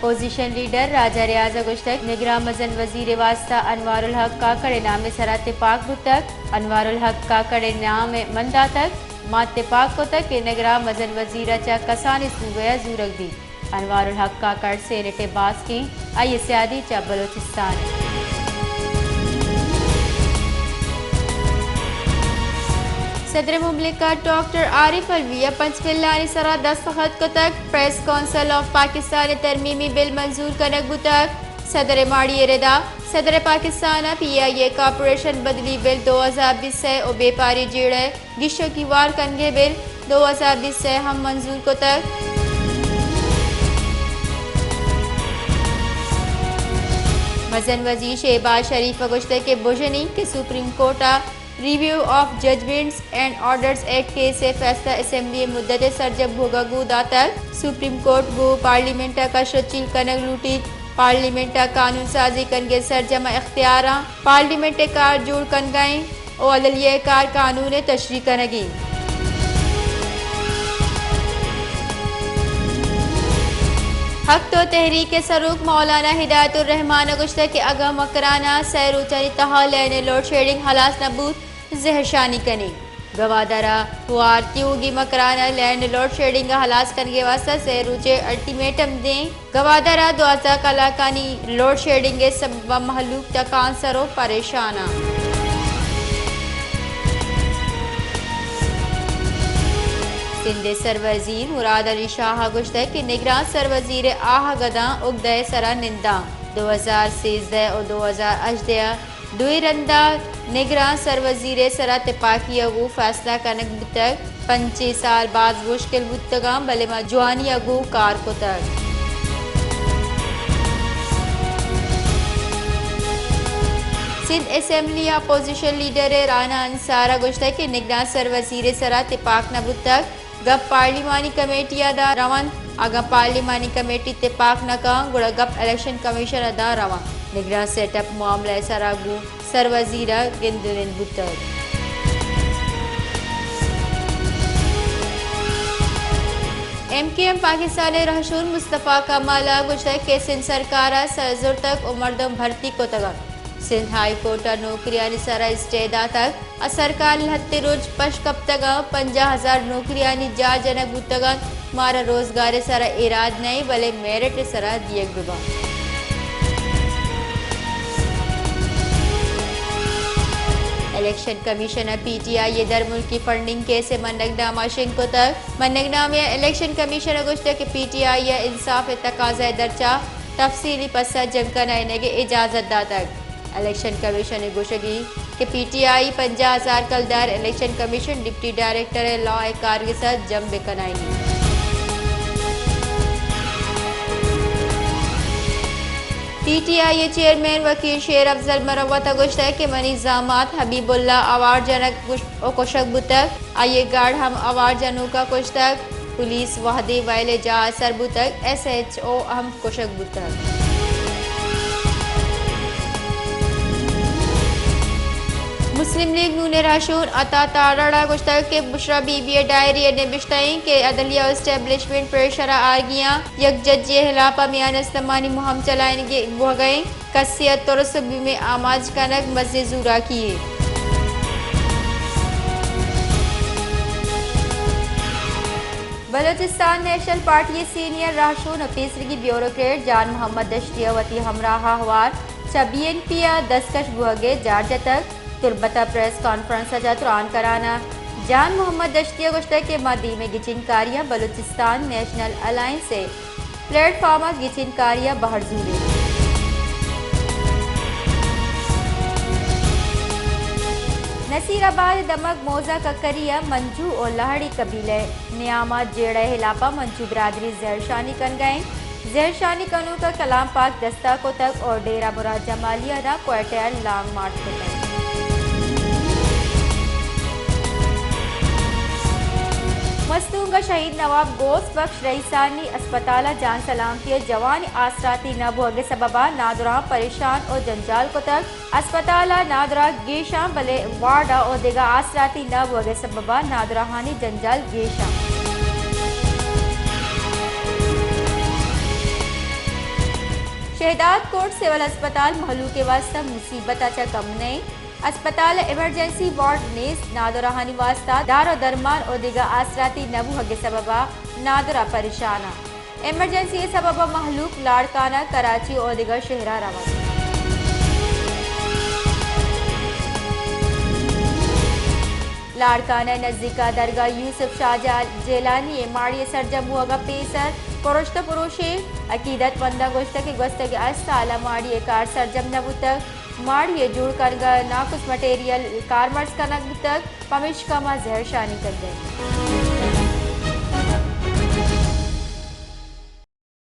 Opposition leader راجہ ریاض ءَ گوشتگ، نگراں مزن وزیر ءِ واستہ انوار الحق کاکڑ ءِ نام ءِ سرا تپاک بوتگ، انوار الحق کاکڑ ءِ نام ءَ من داتگ، ما تپاک کتگ کہ نگراں مزن وزیر ءَ چہ کسانیں صوبہ ءَ زورگ بیت۔ انوار الحق کاکڑ سینیٹ ءِ باسک ایں، آئی ءِ سیادی چہ بلوچستان اِنت۔ صدر مملکت ڈاکٹر عارف علوی ءَ پنچ بلانی سرا دستخط کتگ، پریس کونسل آف پاکستان ءِ ترمیمی بل منظور کنگ بوتگ۔ صدر ءِ ماڑی ءِ ردا صدر پاکستان ءَ پی آئی اے کارپوریشن بدلی بل دو ہزار بیست ءُ بیپاری جیڑہ گیشوکی وار کنگے بل دو ہزار بیست ءَ ہم منظور کتگ۔ مزن وزیر شہباز شریف ءَ گوشتگ کہ بژن اِنت کہ سپریم کورٹ ءَ review of judgments and orders act case ءِ فیصلہ اسمبلی ءِ مدت ءِ سرجم بوگ ءَ گوں داتگ۔ سپریم کورٹ گوں پارلیمنٹ ءَ کش ءُ چیل کنگ لوٹیت۔ پارلیمنٹ ءَ قانون سازی کنگ ءِ سرجم اختیاراں، پارلیمنٹ ءِ کار جوڑ کنگ ءَ اِنت ءُ عدلیہ ءِ کار قانون ءِ تشریح کنگ اِنت۔ حق تو تحریک ءِ سروک مولانا ہدایت الرحمان ءَ گوشتگ کہ اگاں مکران ءَ سئے روچانی تہا لین ءِ لوڈ شیڈنگ ہلاس نہ بوت، زہرشانی کنیں۔ گوادر ءَ ہوار تیوگی مکران ءَ لین ءِ لوڈ شیڈنگ ءِ ہلاس کنگ ءِ واستہ سئے روچ ءِ الٹیمیٹم دیں۔ گوادر ءَ دوازدہ کلاکانی لوڈ شیڈنگ ءِ سبب ءَ مہلوک تکانسر ءُ پریشان اَنت۔ سندھ ءِ سروزیر مراد علی شاہ ءَ گوشتگ کہ نگراں سروزیر ءِ آہگ ءَ داں اگدہ ءِ سرا ننداں۔ دو ہزار سیزدہ ءُ دو ہزار ہژدہ ءَ دوئیں رندا نگراں سروزیر ءِ سرا تپاکی ءَ گوں فیصلہ کنگ بوتگ۔ پنچیں سال باز مشکل بوتگاں، بلے ما جوانی ءَ گوں کار کتگ۔ سندھ اسمبلی ءِ اپوزیشن لیڈر رانا انصار ءَ گوشتگ کہ نگراں سروزیر ءِ سرا تپاک نہ بوتگ۔ گپ پارلیمانی کمیٹی ءَ داں رونت، اگاں پارلیمانی کمیٹی تپاک نہ کنت، گڑا گپ الیکشن کمیشن ءَ داں رونت۔ نگراں سیٹ اپ معاملہ ءِ سرا گوں سروزیر ءَ گند ءُ نند بوتگ۔ ایم کیو ایم پاکستان ءِ رہشون مصطفی کمال ءَ گوشتگ کہ سندھ سرکار ءَ سر زرتگ ءُ مردم بھرتی کتگ اَنت۔ سندھ ہائی کورٹ ءَ نوکریانی سرا اسٹے داتگ ءُ سرکار لہتے روچ پش کپتگ ءُ پنجاہ ہزار نوکریانی جاہ جنگ بوتگ اَنت۔ مارا روزگار ءِ سرا ایراد نہ اِنت، بلے میرٹ ءِ سرا دیگ بہ بنت۔ الیکشن کمیشن ءَ پی ٹی آئی ءِ درملکی فنڈنگ کیس ءِ منگ نامہ شنگ کتگ۔ منگ نامہ ءَ الیکشن کمیشن ءَ گوشتگ کہ پی ٹی آئی ءَ انصاف ءِ تقاضا ءِ درچ ءَ تفصیلی پسہ جنگ کنائینگ ءِ اجازت داتگ۔ الیکشن کمیشن ءِ گوشگ اِنت کہ پی ٹی آئی پنجاہ ہزار کلدار الیکشن کمیشن ڈپٹی ڈائریکٹر ءِ لاء ءِ کارگس ءَ جم بہ کنائینیت۔ پی ٹی آئی ءِ چیئرمین وکیل شیر افضل مروت ءَ گوشتگ کہ منی زامات حبیب اللہ آوار جنگ ءُ کشگ بوتگ۔ آئی ءِ گارڈ ہم آوار جنوک ءَ کشتگ۔ پولیس وہدے ویل ءِ جاہ ءَ سر بوتگ، ایس ایچ او ہم کشگ بوتگ۔ مسلم لیگ نون ءِ رہشون عطا تارڑ ءَ گوشتگ کہ بشرا بی بی ءِ ڈائری ءَ نبشتہ اِنت کہ عدلیہ ءُ اسٹیبلشمنٹ پریشر ءَ آرگی اَنت، یک ججے ءِ ہلاپ ءَ میان استمانی مہم چلائینگ بوہگ ءَ اِنت۔ کسے ءَ ترس ءُ بیم ءِ آماچ کنگ مزنیں زوراکی یے۔ بلوچستان نیشنل پارٹی ءِ سینئر رہشون ءُ پیسریگیں بیوروکریٹ جان محمد دشتی ءَ وتی ہمراہ ءَ ہوار چہ بی این پی ءَ دستکش بوہگ ءِ جار جتگ۔ تربت ءَ پریس کانفرنس ءَ چہ تران کنان ءَ جان محمد دشتی ءَ گوشتگ کہ ما دیمے گچین کاریاں بلوچستان نیشنل الائنس ءِ پلیٹ فارم ءَ گچین کاری ءَ بہر زوریں۔ نصیر آباد ءِ دمگ موزہ ککری ءَ منجو ءُ لہڑی قبیلہ ءِ نیام ءَ جیڑہ ءِ ہلاپ ءَ منجو برادری زہرشانی کنگ ءَ اِنت۔ زہرشانی کنوک ءَ کلام پاک دستا کتگ ءُ ڈیرہ مراد جمالی ءَ داں کوئٹہ ءَ لانگ مارچ کتگ۔ مستونگ ءَ شہید نواب غوث بخش رئیسانی اسپتال ءَ جان سلامتی ءُ جوانی آسراتی نہ بوہگ ءِ سبب ءَ نادراہاں پریشان ءُ جنجال کتگ۔ اسپتال ءَ نادراہ گیش اَنت، بلے وارڈ ءَ ءُ دگہ آسراتی نہ بوگ ءِ سبب ءَ نادراہانی جنجال گیش اَنت۔ شہداد کوٹ سول ہسپتال مہلوک ء واستہ مصیبت ء چہ کم نہ انت۔ ہسپتال ء ایمرجنسی وارڈ نیست، نادراہانی واستہ دار و درمان و دگہ آسراتی نہ بوہگ ء سبب ء نادراہ پریشان انت۔ ایمرجنسی ء سبب ء مہلوک لاڑکانہ، کراچی و دگہ شہراں روگ ء انت۔ لاڑکانہ ء نزیک ء درگاہ یوسف شاہ جیلانی ء ماڑی ء سرجم بوہگ ء پیسر پروشتہ پروشے عقیدت منداں گوشتگ کہ گوستگیں ہشت سال ء ماڑی ء کار سرجم نہ بوتگ، ماڑی ء جوڑ کنگ ء ناقص مٹیریل کارمرز کنگ بوتگ، پمیشکا ما زہرشانی کنگ ء ایں۔